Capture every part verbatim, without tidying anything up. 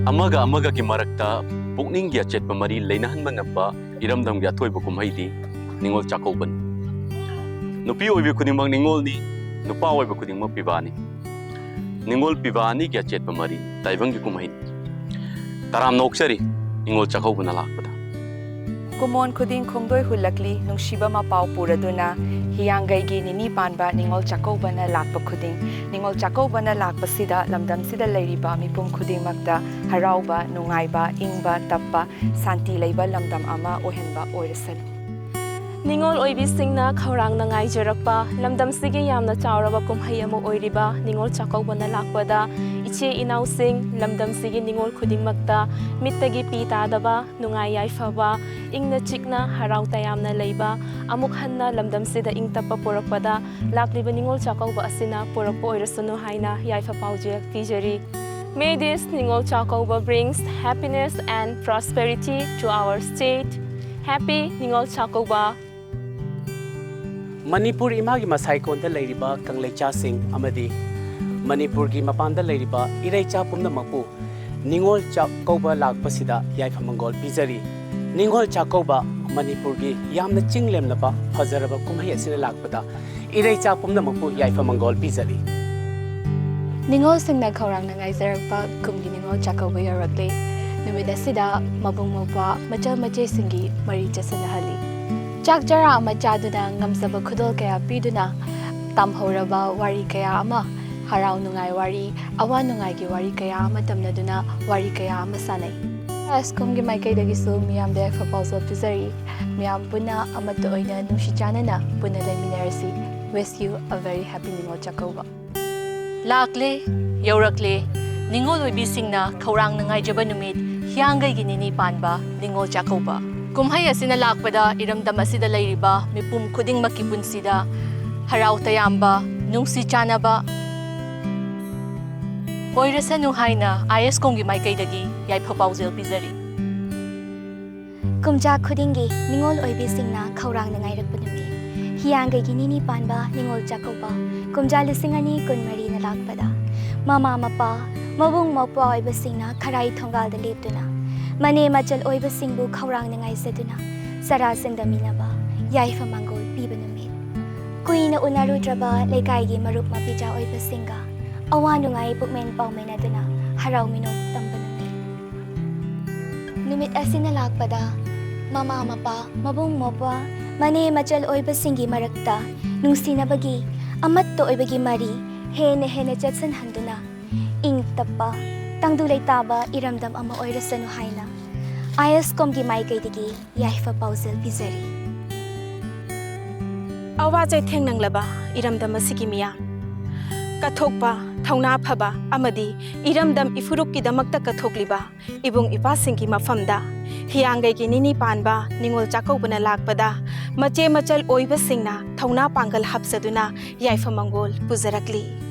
ꯑꯃꯒ ꯑꯃꯒꯒꯤ ꯃꯔꯛꯇ ꯄꯨꯛꯅꯤꯡꯒꯤ ꯑꯆꯦꯠꯄ ꯃꯔꯤ ꯂꯩꯅꯍꯟꯕ ꯉꯝꯕ ꯏꯔꯝꯗꯝꯒꯤ ꯑꯊꯣꯏꯕ ꯀꯨꯝꯍꯩꯗꯤ ꯅꯤꯉꯣꯜ ꯆꯥꯛꯀꯧꯕꯅꯤ꯫ ꯅꯨꯄꯤ ꯑꯣꯏꯕꯤ ꯈꯨꯗꯤꯡꯃꯛ ꯅꯤꯉꯣꯜꯅꯤ, ꯅꯨꯄꯥ ꯑꯣꯏꯕ ꯈꯨꯗꯤꯡꯃꯛ ꯄꯤꯕꯥꯅꯤ꯫ ꯅꯤꯉꯣꯜ ꯄꯤꯕꯥ ꯑꯅꯤꯒꯤ ꯑꯆꯦꯠꯄ ꯃꯔꯤ ꯇꯥꯏꯕꯪꯒꯤ ꯀꯨꯝꯍꯩꯅꯤ꯫ ꯇꯔꯥꯝꯅ ꯑꯣꯛꯆꯔꯤ ꯅꯤꯉꯣꯜ ꯆꯥꯛꯀꯧꯕꯅ ꯂꯥꯛꯄꯗ꯫ ꯀꯨꯝꯑꯣꯟ ꯈꯨꯗꯤꯡ ꯈꯣꯡꯗꯣꯏ ꯍꯨꯜꯂꯛꯂꯤ ꯅꯨꯡꯁꯤꯕ ꯃꯄꯥꯎ ꯄꯨꯔꯗꯨꯅ꯫ ꯍꯤꯌꯥꯡꯒꯩꯒꯤ ꯅꯤꯅꯤ ꯄꯥꯟꯕ ꯅꯤꯉꯣꯜ ꯆꯥꯛꯀꯧꯕꯅ ꯂꯥꯛꯄ ꯈꯨꯗꯤꯡ꯫ ꯅꯤꯉꯣꯜ ꯆꯥꯛꯀꯧꯕꯅ ꯂꯥꯛꯄꯁꯤꯗ ꯂꯝꯗꯝꯁꯤꯗ ꯂꯩꯔꯤꯕ ꯃꯤꯄꯨꯝ ꯈꯨꯗꯤꯡꯃꯛꯇ ꯍꯔꯥꯎꯕ, ꯅꯨꯡꯉꯥꯏꯕ, ꯏꯪꯕ ꯇꯞꯄ, ꯁꯥꯟꯇꯤ ꯂꯩꯕ ꯂꯝꯗꯝ ꯑꯃ ꯑꯣꯏꯍꯟꯕ ꯑꯣꯏꯔꯁꯅꯨ꯫ ꯅꯤꯉꯣꯜ ꯑꯣꯏꯕꯤꯁꯤꯡꯅ ꯈꯧꯔꯥꯡꯅ ꯉꯥꯏꯖꯔꯛꯄ ꯂꯝꯗꯝꯁꯤꯒꯤ ꯌꯥꯝꯅ ꯆꯥꯎꯔꯕ ꯀꯨꯝꯍꯩ ꯑꯃ ꯑꯣꯏꯔꯤꯕ ꯅꯤꯉꯣꯜ ꯆꯥꯛꯀꯧꯕꯅ ꯂꯥꯛꯄꯗ, ꯏꯆꯦ ꯏꯅꯥꯎꯁꯤꯡ, ꯂꯝꯗꯝꯁꯤꯒꯤ ꯅꯤꯉꯣꯜ ꯈꯨꯗꯤꯡꯃꯛꯇ ꯃꯤꯠꯇꯒꯤ ꯄꯤ ꯇꯥꯗꯕ, ꯅꯨꯡꯉꯥꯏ ꯌꯥꯏꯐꯕ, ꯏꯪꯅ ꯆꯤꯛꯅ ꯍꯔꯥꯎ ꯇꯌꯥꯝꯅ ꯂꯩꯕ, ꯑꯃꯨꯛ ꯍꯟꯅ ꯂꯝꯗꯝꯁꯤꯗ ꯏꯪ ꯇꯞꯄ ꯄꯨꯔꯛꯄꯗ ꯂꯥꯛꯂꯤꯕ ꯅꯤꯉꯣꯜ ꯆꯥꯛꯀꯧꯕ ꯑꯁꯤꯅ ꯄꯨꯔꯛꯄ ꯑꯣꯏꯔꯁꯅꯨ ꯍꯥꯏꯅ ꯌꯥꯏꯐ ꯄꯥꯎꯖꯦꯜ ꯄꯤꯖꯔꯤ꯫ May this Ningol Chakkouba brings happiness and prosperity to our state. Happy Ningol Chakkouba. Manipur ꯏꯃꯥꯒꯤ ꯃꯁꯥꯏꯀꯣꯟꯗ ꯂꯩꯔꯤꯕ ꯀꯪꯂꯩꯆꯥꯁꯤꯡ ꯑꯃꯗꯤ ꯃꯅꯤꯄꯨꯔꯒꯤ ꯃꯄꯥꯟꯗ ꯂꯩꯔꯤꯕ ꯏꯔꯩꯆꯥ ꯄꯨꯝꯅꯃꯛꯄꯨ ꯅꯤꯉꯣꯜ ꯆꯥꯛꯀꯧꯕ ꯂꯥꯛꯄꯁꯤꯗ ꯌꯥꯏꯐ ꯃꯪꯒꯣꯜ ꯄꯤꯖꯔꯤ꯫ ꯅꯤꯉꯣꯜ ꯆꯥꯛꯀꯧꯕ ꯃꯅꯤꯄꯨꯔꯒꯤ ꯌꯥꯝꯅ ꯆꯤꯡꯂꯦꯝꯂꯕ ꯐꯖꯔꯕ ꯀꯨꯝꯍꯩ ꯑꯁꯤꯅ ꯂꯥꯛꯄꯗ ꯏꯔꯩꯆꯥ ꯄꯨꯝꯅꯃꯛꯄꯨ ꯌꯥꯏꯐ ꯃꯪꯒꯣꯜ ꯄꯤꯖꯔꯤ꯫ ꯅꯤꯉꯣꯜꯁꯤꯡꯅ ꯈꯧꯔꯥꯡꯅ ꯉꯥꯏꯖꯔꯛꯄ ꯀꯨꯝꯒꯤ ꯅꯤꯉꯣꯜ ꯆꯥꯛꯀꯧꯕ ꯌꯧꯔꯛꯂꯦ꯫ ꯅꯨꯃꯤꯠ ꯑꯁꯤꯗ ꯃꯕꯨꯡ ꯃꯧꯄ꯭ꯋꯥ ꯃꯆꯜ ꯃꯆꯦꯁꯤꯡꯒꯤ ꯃꯔꯤ ꯆꯦꯠꯁꯤꯟꯅꯍꯜꯂꯤ꯫ ꯆꯥꯛ ꯆꯔꯥ ꯑꯃ ꯆꯥꯗꯨꯅ ꯉꯝꯖꯕ ꯈꯨꯗꯣꯜ ꯀꯌꯥ ꯄꯤꯗꯨꯅ ꯇꯝꯍꯧꯔꯕ ꯋꯥꯔꯤ ꯀꯌꯥ ꯑꯃ, ꯍꯔꯥꯎ ꯅꯨꯡꯉꯥꯏ ꯋꯥꯔꯤ, ꯑꯋꯥ ꯅꯨꯡꯉꯥꯏꯒꯤ ꯋꯥꯔꯤ ꯀꯌꯥ ꯑꯃ ꯇꯝꯅꯗꯨꯅ ꯋꯥꯔꯤ ꯀꯌꯥ ꯑꯃ ꯁꯥꯟꯅꯩ꯫ ꯑꯥꯏ ꯑꯦꯁ ꯀꯣꯝꯒꯤ ꯃꯥꯏꯀꯩꯗꯒꯤꯁꯨ ꯃꯤꯌꯥꯝꯗ ꯌꯥꯏꯐ ꯄꯥꯎꯖꯦꯜ ꯄꯤꯖꯔꯤ꯫ ꯃꯤꯌꯥꯝ ꯄꯨꯟꯅ ꯑꯃꯠꯇ ꯑꯣꯏꯅ ꯅꯨꯡꯁꯤ ꯆꯥꯟꯅꯅ ꯄꯨꯟꯅ ꯂꯩꯃꯤꯟꯅꯔꯁꯤ꯫ Wish you a very happy Ningol Chakkouba. ꯂꯥꯛꯂꯦ, ꯌꯧꯔꯛꯂꯦ, ꯅꯤꯉꯣꯜ ꯑꯣꯏꯕꯤꯁꯤꯡꯅ ꯈꯧꯔꯥꯡꯅ ꯉꯥꯏꯖꯕ ꯅꯨꯃꯤꯠ, ꯍꯤꯌꯥꯡꯒꯩꯒꯤ ꯅꯤꯅꯤ ꯄꯥꯟꯕ ꯅꯤꯉꯣꯜ ꯆꯥꯛꯀꯧꯕ꯫ ꯀꯨꯝꯍꯩ ꯑꯁꯤꯅ ꯂꯥꯛꯄꯗ ꯏꯔꯝꯗꯝ ꯑꯁꯤꯗ ꯂꯩꯔꯤꯕ ꯃꯤꯄꯨꯝ ꯈꯨꯗꯤꯡꯃꯛꯀꯤ ꯄꯨꯟꯁꯤꯗ ꯍꯔꯥꯎ ꯇꯌꯥꯝꯕ, ꯅꯨꯡꯁꯤ ꯆꯥꯟꯅꯕ ꯑꯣꯏꯔꯁꯅꯨ ꯍꯥꯏꯅ ꯑꯥꯏ ꯑꯦꯁ ꯀꯣꯝꯒꯤ ꯃꯥꯏꯀꯩꯗꯒꯤ ꯌꯥꯏꯐ ꯄꯥꯎꯖꯦꯜ ꯄꯤꯖꯔꯤ꯫ ꯀꯨꯝꯖꯥ ꯈꯨꯗꯤꯡꯒꯤ ꯅꯤꯉꯣꯜ ꯑꯣꯏꯕꯤꯁꯤꯡꯅ ꯈꯧꯔꯥꯡꯅ ꯉꯥꯏꯔꯛꯄ ꯅꯨꯃꯤꯠ, ꯍꯤꯌꯥꯡꯒꯩꯒꯤ ꯅꯤꯅꯤ ꯄꯥꯟꯕ ꯅꯤꯉꯣꯜ ꯆꯥꯛꯀꯧꯕ, ꯀꯨꯝꯖꯥ ꯂꯤꯁꯤꯡ ꯑꯅꯤ ꯀꯨꯟꯃꯔꯤꯅ ꯂꯥꯛꯄꯗ, ꯃꯃꯥ ꯃꯄꯥ, ꯃꯕꯨꯡ ꯃꯧꯄ꯭ꯋꯥ ꯑꯣꯏꯕꯁꯤꯡꯅ ꯈꯔꯥꯏ ꯊꯣꯡꯒꯥꯜꯗ ꯂꯦꯞꯇꯨꯅ ꯃꯅꯦ ꯃꯆꯜ ꯑꯣꯏꯕꯁꯤꯡꯕꯨ ꯈꯧꯔꯥꯡꯅ ꯉꯥꯏꯖꯗꯨꯅ ꯆꯔꯥ ꯆꯤꯟꯗꯃꯤꯟꯅꯕ ꯌꯥꯏꯐ ꯃꯪꯒꯣꯜ ꯄꯤꯕ ꯅꯨꯃꯤꯠ꯫ ꯀꯨꯏꯅ ꯎꯅꯔꯨꯗ꯭ꯔꯕ ꯂꯩꯀꯥꯏꯒꯤ ꯃꯔꯨꯞ ꯃꯄꯤꯖꯥ ꯑꯣꯏꯕꯁꯤꯡꯒ ꯑꯋꯥ ꯅꯨꯡꯉꯥꯏ ꯄꯨꯛꯃꯦꯟ ꯄꯥꯎꯃꯦꯟꯅꯗꯨꯅ ꯍꯔꯥꯎ ꯃꯤꯅꯣꯛ ꯇꯝꯕ ꯅꯨꯃꯤꯠ꯫ ꯅꯨꯃꯤꯠ ꯑꯁꯤꯅ ꯂꯥꯛꯄꯗ ꯃꯃꯥ ꯃꯄꯥ, ꯃꯕꯨꯡ ꯃꯧꯄ꯭ꯋꯥ, ꯃꯅꯦ ꯃꯆꯜ ꯑꯣꯏꯕꯁꯤꯡꯒꯤ ꯃꯔꯛꯇ ꯅꯨꯡꯁꯤꯅꯕꯒꯤ ꯑꯃꯠꯇ ꯑꯣꯏꯕꯒꯤ ꯃꯔꯤ ꯍꯦꯟꯅ ꯍꯦꯟꯅ ꯆꯦꯠꯁꯤꯟꯍꯟꯗꯨꯅ ꯏꯪ ꯇꯞꯄ, ꯇꯪꯗꯨ ꯂꯩꯇꯥꯕ ꯏꯔꯝꯗꯝ ꯑꯃ ꯑꯣꯏꯔꯁꯅꯨ ꯍꯥꯏꯅ ꯑꯥꯏ ꯑꯦꯁ ꯀꯣꯝꯒꯤ ꯃꯥꯏꯀꯩꯗꯒꯤ ꯌꯥꯏꯐ ꯄꯥꯎꯖꯦꯜ ꯄꯤꯖꯔꯤ꯫ ꯑꯋꯥ ꯆꯩꯊꯦꯡ ꯅꯪꯂꯕ ꯏꯔꯝꯗꯝ ꯑꯁꯤꯒꯤ ꯃꯤꯌꯥꯝ, ꯀꯠꯊꯣꯛꯄ, ꯊꯧꯅꯥ ꯐꯕ ꯑꯃꯗꯤ ꯏꯔꯝꯗꯝ ꯏꯐꯨꯔꯨꯞꯀꯤꯗꯃꯛꯇ ꯀꯠꯊꯣꯛꯂꯤꯕ ꯏꯕꯨꯡ ꯏꯄ꯭ꯋꯥꯁꯤꯡꯒꯤ ꯃꯐꯝꯗ ꯍꯤꯌꯥꯡꯒꯩꯒꯤ ꯅꯤꯅꯤ ꯄꯥꯟꯕ ꯅꯤꯉꯣꯜ ꯆꯥꯛꯀꯧꯕꯅ ꯂꯥꯛꯄꯗ ꯃꯆꯦ ꯃꯆꯜ ꯑꯣꯏꯕꯁꯤꯡꯅ ꯊꯧꯅꯥ ꯄꯥꯡꯒꯜ ꯍꯥꯞꯆꯗꯨꯅ ꯌꯥꯏꯐ ꯃꯪꯒꯣꯜ ꯄꯨꯖꯔꯛꯂꯤ꯫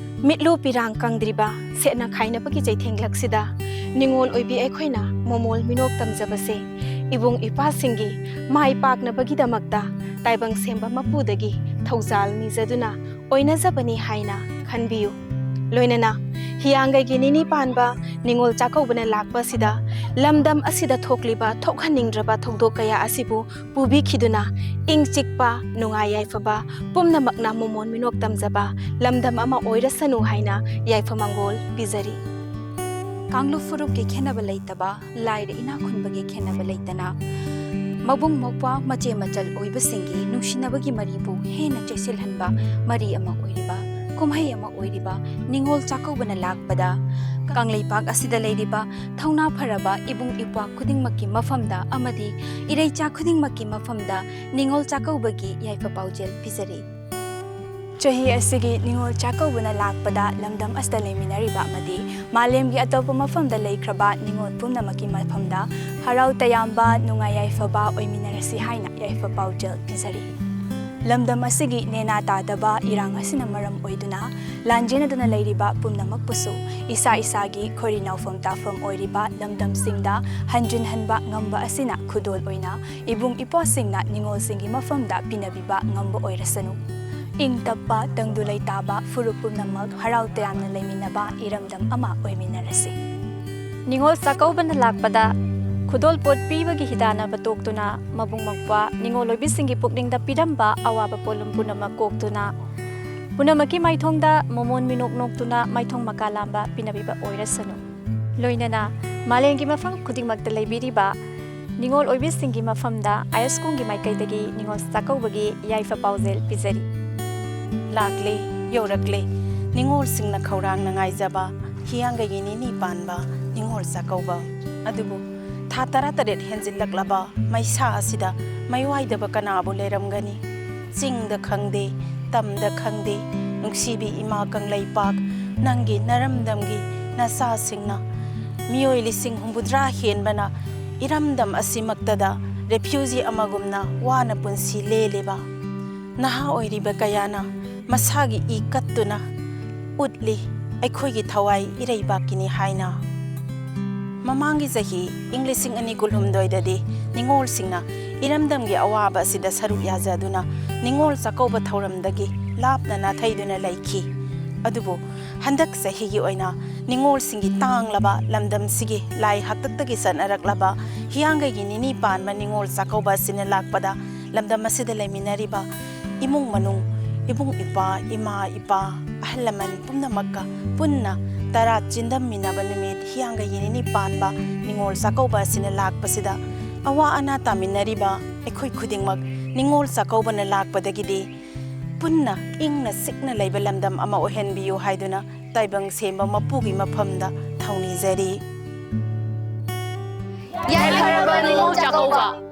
ꯃꯤꯠꯂꯨ ꯄꯤꯔꯥꯡ ꯀꯪꯗ꯭ꯔꯤꯕ, ꯁꯦꯠꯅ ꯈꯥꯏꯅꯕꯒꯤ ꯆꯩꯊꯦꯡꯂꯛꯁꯤꯗ ꯅꯤꯉꯣꯜ ꯑꯣꯏꯕꯤ ꯑꯩꯈꯣꯏꯅ ꯃꯣꯃꯣꯜ ꯃꯤꯅꯣꯛ ꯇꯝꯖꯕꯁꯦ ꯏꯕꯨꯡ ꯏꯄ꯭ꯋꯥꯁꯤꯡꯒꯤ ꯃꯥꯏ ꯄꯥꯛꯅꯕꯒꯤꯗꯃꯛꯇ ꯇꯥꯏꯕꯪ ꯁꯦꯝꯕ ꯃꯄꯨꯗꯒꯤ ꯊꯧꯖꯥꯜ ꯅꯤꯖꯗꯨꯅ ꯑꯣꯏꯅꯖꯕꯅꯤ ꯍꯥꯏꯅ ꯈꯟꯕꯤꯌꯨ꯫ ꯂꯣꯏꯅꯅ ꯍꯤꯌꯥꯡꯒꯩꯒꯤ ꯅꯤꯅꯤ ꯄꯥꯟꯕ ꯅꯤꯉꯣꯜ ꯆꯥꯛꯀꯧꯕꯅ ꯂꯥꯛꯄ ꯑꯁꯤꯗ ꯂꯝꯗꯝ ꯑꯁꯤꯗ ꯊꯣꯛꯂꯤꯕ ꯊꯣꯛꯍꯟꯅꯤꯡꯗ꯭ꯔꯕ ꯊꯧꯗꯣꯛ ꯀꯌꯥ ꯑꯁꯤꯕꯨ ꯄꯨꯕꯤꯈꯤꯗꯨꯅ ꯏꯪ ꯆꯤꯛꯄ, ꯅꯨꯡꯉꯥꯏ ꯌꯥꯏꯐꯕ ꯄꯨꯝꯅꯃꯛꯅ ꯃꯣꯃꯣꯟ ꯃꯤꯅꯣꯛ ꯇꯝꯖꯕ ꯂꯝꯗꯝ ꯑꯃ ꯑꯣꯏꯔꯁꯅꯨ ꯍꯥꯏꯅ ꯌꯥꯏꯐ ꯃꯪꯒꯣꯜ ꯄꯤꯖꯔꯤ꯫ ꯀꯥꯡꯂꯨꯞ ꯐꯨꯔꯨꯞꯀꯤ ꯈꯦꯟꯅꯕ ꯂꯩꯇꯕ, ꯂꯥꯏꯔ ꯏꯅꯥꯛ ꯈꯨꯟꯕꯒꯤ ꯈꯦꯟꯅꯕ ꯂꯩꯇꯅ, ꯃꯕꯨꯡ ꯃꯧꯄ꯭ꯋꯥ ꯃꯆꯦ ꯃꯆꯜ ꯑꯣꯏꯕꯁꯤꯡꯒꯤ ꯅꯨꯡꯁꯤꯅꯕꯒꯤ ꯃꯔꯤꯕꯨ ꯍꯦꯟꯅ ꯆꯦꯠꯁꯤꯜꯍꯟꯕ ꯃꯔꯤ ꯑꯃ ꯑꯣꯏꯔꯤꯕ, ꯀꯨꯝꯍꯩ ꯑꯃ ꯑꯣꯏꯔꯤꯕ ꯅꯤꯉꯣꯜ ꯆꯥꯛꯀꯧꯕꯅ ꯂꯥꯛꯄꯗ, ꯀꯪꯂꯩꯄꯥꯛ ꯑꯁꯤꯗ ꯂꯩꯔꯤꯕ ꯊꯧꯅꯥ ꯐꯔꯕ ꯏꯕꯨꯡ ꯏꯄ꯭ꯋꯥ ꯈꯨꯗꯤꯡꯃꯛꯀꯤ ꯃꯐꯝꯗ ꯑꯃꯗꯤ ꯏꯔꯩꯆꯥ ꯈꯨꯗꯤꯡꯃꯛꯀꯤ ꯃꯐꯝꯗ ꯅꯤꯉꯣꯜ ꯆꯥꯛꯀꯧꯕꯒꯤ ꯌꯥꯏꯐ ꯄꯥꯎꯖꯦꯜ ꯄꯤꯖꯔꯤ꯫ ꯆꯍꯤ ꯑꯁꯤꯒꯤ ꯅꯤꯉꯣꯜ ꯆꯥꯛꯀꯧꯕꯅ ꯂꯥꯛꯄꯗ ꯂꯝꯗꯝ ꯑꯁꯤꯗ ꯂꯩꯃꯤꯟꯅꯔꯤꯕ ꯑꯃꯗꯤ ꯃꯥꯂꯦꯝꯒꯤ ꯑꯇꯣꯞꯄ ꯃꯐꯝꯗ ꯂꯩꯈ꯭ꯔꯕ ꯅꯤꯉꯣꯜ ꯄꯨꯝꯅꯃꯛꯀꯤ ꯃꯐꯝꯗ ꯍꯔꯥꯎ ꯇꯌꯥꯝꯕ, ꯅꯨꯡꯉꯥꯏ ꯌꯥꯏꯐꯕ ꯑꯣꯏꯃꯤꯟꯅꯔꯁꯤ ꯍꯥꯏꯅ ꯌꯥꯏꯐ ꯄꯥꯎꯖꯦꯜ ꯄꯤꯖꯔꯤ꯫ ꯂꯝꯗꯝ ꯑꯁꯤꯒꯤ ꯅꯦꯅꯥ ꯇꯥꯗꯕ ꯏꯔꯥꯡ ꯑꯁꯤꯅ ꯃꯔꯝ ꯑꯣꯏꯗꯨꯅ ꯂꯥꯟꯖꯦꯟꯅꯗꯨꯅ ꯂꯩꯔꯤꯕ ꯄꯨꯝꯅꯃꯛꯄꯨꯁꯨ ꯏꯁꯥ ꯏꯁꯥꯒꯤ ꯈꯣꯏꯔꯤ ꯅꯥꯎꯐꯝ ꯇꯥꯐꯝ ꯑꯣꯏꯔꯤꯕ ꯂꯝꯗꯝꯁꯤꯡꯗ ꯍꯟꯖꯤꯟꯍꯟꯕ ꯉꯝꯕ ꯑꯁꯤꯅ ꯈꯨꯗꯣꯜ ꯑꯣꯏꯅ ꯏꯕꯨꯡ ꯏꯄ꯭ꯋꯥꯁꯤꯡꯅ ꯅꯤꯉꯣꯜꯁꯤꯡꯒꯤ ꯃꯐꯝꯗ ꯄꯤꯅꯕꯤꯕ ꯉꯝꯕ ꯑꯣꯏꯔꯁꯅꯨ꯫ ꯏꯪ ꯇꯞꯄ, ꯇꯪꯗꯨ ꯂꯩꯇꯥꯕ, ꯐꯨꯔꯨꯞ ꯄꯨꯝꯅꯃꯛ ꯍꯔꯥꯎ ꯇꯌꯥꯝꯅ ꯂꯩꯃꯤꯟꯅꯕ ꯏꯔꯝꯗꯝ ꯑꯃ ꯑꯣꯏꯃꯤꯟꯅꯔꯁꯤ꯫ ꯅꯤꯉꯣꯜ ꯆꯥꯛꯀꯧꯕꯅ ꯂꯥꯛꯄꯗ ꯈꯨꯗꯣꯜꯄꯣꯠ ꯄꯤꯕꯒꯤ ꯍꯤꯗꯥꯟꯅꯕ ꯇꯣꯛꯇꯨꯅ, ꯃꯕꯨꯡ ꯃꯧꯄ꯭ꯋꯥ ꯅꯤꯉꯣꯜ ꯑꯣꯏꯕꯤꯁꯤꯡꯒꯤ ꯄꯨꯛꯅꯤꯡꯗ ꯄꯤꯔꯝꯕ ꯑꯋꯥꯕ ꯄꯣꯠꯂꯨꯝ ꯄꯨꯝꯅꯃꯛ ꯀꯣꯛꯇꯨꯅ, ꯄꯨꯝꯅꯃꯛꯀꯤ ꯃꯥꯏꯊꯣꯡꯗ ꯃꯣꯃꯣꯟ ꯃꯤꯅꯣꯛ ꯅꯣꯛꯇꯨꯅ ꯃꯥꯏꯊꯣꯡ ꯃꯀꯥ ꯂꯥꯝꯕ ꯄꯤꯅꯕꯤꯕ ꯑꯣꯏꯔꯁꯅꯨ꯫ ꯂꯣꯏꯅꯅ ꯃꯥꯂꯦꯝꯒꯤ ꯃꯐꯝ ꯈꯨꯗꯤꯡꯃꯛꯇ ꯂꯩꯕꯤꯔꯤꯕ ꯅꯤꯉꯣꯜ ꯑꯣꯏꯕꯤꯁꯤꯡꯒꯤ ꯃꯐꯝꯗ ꯑꯥꯏ ꯑꯦꯁ ꯀꯣꯝꯒꯤ ꯃꯥꯏꯀꯩꯗꯒꯤ ꯅꯤꯉꯣꯜ ꯆꯥꯛꯀꯧꯕꯒꯤ ꯌꯥꯏꯐ ꯄꯥꯎꯖꯦꯜ ꯄꯤꯖꯔꯤ꯫ ꯂꯥꯛꯂꯦ, ꯌꯧꯔꯛꯂꯦ, ꯅꯤꯉꯣꯜꯁꯤꯡꯅ ꯈꯧꯔꯥꯡꯅ ꯉꯥꯏꯖꯕ ꯍꯤꯌꯥꯡꯒꯩꯒꯤ ꯅꯤꯅꯤ ꯄꯥꯟꯕ ꯅꯤꯉꯣꯜ ꯆꯥꯛꯀꯧꯕ꯫ ꯑꯗꯨꯕꯨ ꯊꯥ ꯇꯔꯥꯇꯔꯦꯠ ꯍꯦꯟꯖꯤꯜꯂꯛꯂꯕ ꯃꯩꯁꯥ ꯑꯁꯤꯗ ꯃꯩꯋꯥꯏꯗꯕ ꯀꯅꯥꯕꯨ ꯂꯩꯔꯝꯒꯅꯤ? ꯆꯤꯡꯗ ꯈꯪꯗꯦ, ꯇꯝꯗ ꯈꯪꯗꯦ, ꯅꯨꯡꯁꯤꯕꯤ ꯏꯃꯥ ꯀꯪꯂꯩꯄꯥꯛ, ꯅꯪꯒꯤ ꯅꯔꯝꯗꯝꯒꯤ ꯅꯆꯥꯁꯤꯡꯅ, ꯃꯤꯑꯣꯏ ꯂꯤꯁꯤꯡ ꯍꯨꯝꯐꯨꯇꯔꯥ ꯍꯦꯟꯕꯅ ꯏꯔꯝꯗꯝ ꯑꯁꯤꯃꯛꯇꯗ ꯔꯦꯐ꯭ꯌꯨꯖꯤ ꯑꯃꯒꯨꯝꯅ ꯋꯥꯅ ꯄꯨꯟꯁꯤ ꯂꯦꯜꯂꯤꯕ ꯅꯍꯥ ꯑꯣꯏꯔꯤꯕ ꯀꯌꯥꯅ ꯃꯁꯥꯒꯤ ꯏ ꯀꯠꯇꯨꯅ ꯎꯠꯂꯤ, ꯑꯩꯈꯣꯏꯒꯤ ꯊꯋꯥꯏ ꯏꯔꯩꯕꯥꯛꯀꯤꯅꯤ ꯍꯥꯏꯅ꯫ ꯃꯃꯥꯡꯒꯤ ꯆꯍꯤ ꯏꯪ ꯂꯤꯁꯤꯡ ꯑꯅꯤ ꯀꯨꯟꯍꯨꯝꯗꯣꯏꯗꯗꯤ ꯅꯤꯉꯣꯜꯁꯤꯡꯅ ꯏꯔꯝꯗꯝꯒꯤ ꯑꯋꯥꯕ ꯑꯁꯤꯗ ꯁꯔꯨꯛ ꯌꯥꯖꯗꯨꯅ ꯅꯤꯉꯣꯜ ꯆꯥꯛꯀꯧꯕ ꯊꯧꯔꯝꯗꯒꯤ ꯂꯥꯞꯅ ꯅꯥꯊꯩꯗꯨꯅ ꯂꯩꯈꯤ꯫ ꯑꯗꯨꯕꯨ ꯍꯟꯗꯛ ꯆꯍꯤꯒꯤ ꯑꯣꯏꯅ ꯅꯤꯉꯣꯜꯁꯤꯡꯒꯤ ꯇꯥꯡꯂꯕ ꯂꯝꯗꯝꯁꯤꯒꯤ ꯂꯥꯏ ꯍꯥꯛꯇꯛꯇꯒꯤ ꯆꯠꯅꯔꯛꯂꯕ ꯍꯤꯌꯥꯡꯒꯩꯒꯤ ꯅꯤꯅꯤ ꯄꯥꯟꯕ ꯅꯤꯉꯣꯜ ꯆꯥꯛꯀꯧꯕ ꯑꯁꯤꯅ ꯂꯥꯛꯄꯗ ꯂꯝꯗꯝ ꯑꯁꯤꯗ ꯂꯩꯃꯤꯟꯅꯔꯤꯕ ꯏꯃꯨꯡ ꯃꯅꯨꯡ, ꯏꯕꯨꯡ ꯏꯄ꯭ꯋꯥ, ꯏꯃꯥ ꯏꯄꯥ, ꯑꯍꯜ ꯂꯃꯟ ꯄꯨꯝꯅꯃꯛꯀ ꯄꯨꯟꯅ ꯇꯔꯥ ꯆꯤꯟꯗꯝꯃꯤꯟꯅꯕ ꯅꯨꯃꯤꯠ ꯍꯤꯌꯥꯡꯒꯩꯒꯤ ꯅꯤꯅꯤ ꯄꯥꯟꯕ ꯅꯤꯉꯣꯜ ꯆꯥꯛꯀꯧꯕ ꯑꯁꯤꯅ ꯂꯥꯛꯄꯁꯤꯗ ꯑꯋꯥ ꯑꯅꯥ ꯇꯥꯃꯤꯟꯅꯔꯤꯕ ꯑꯩꯈꯣꯏ ꯈꯨꯗꯤꯡꯃꯛ ꯅꯤꯉꯣꯜ ꯆꯥꯛꯀꯧꯕꯅ ꯂꯥꯛꯄꯗꯒꯤꯗꯤ ꯄꯨꯟꯅ ꯏꯪꯅ ꯆꯤꯛꯅ ꯂꯩꯕ ꯂꯝꯗꯝ ꯑꯃ ꯑꯣꯏꯍꯟꯕꯤꯌꯨ ꯍꯥꯏꯗꯨꯅ ꯇꯥꯏꯕꯪ ꯁꯦꯝꯕ ꯃꯄꯨꯒꯤ ꯃꯐꯝꯗ ꯊꯧꯅꯤꯖꯔꯤ꯫ ꯌꯥꯏꯐꯔꯕ ꯅꯤꯉꯣꯜ ꯆꯥꯛꯀꯧꯕ!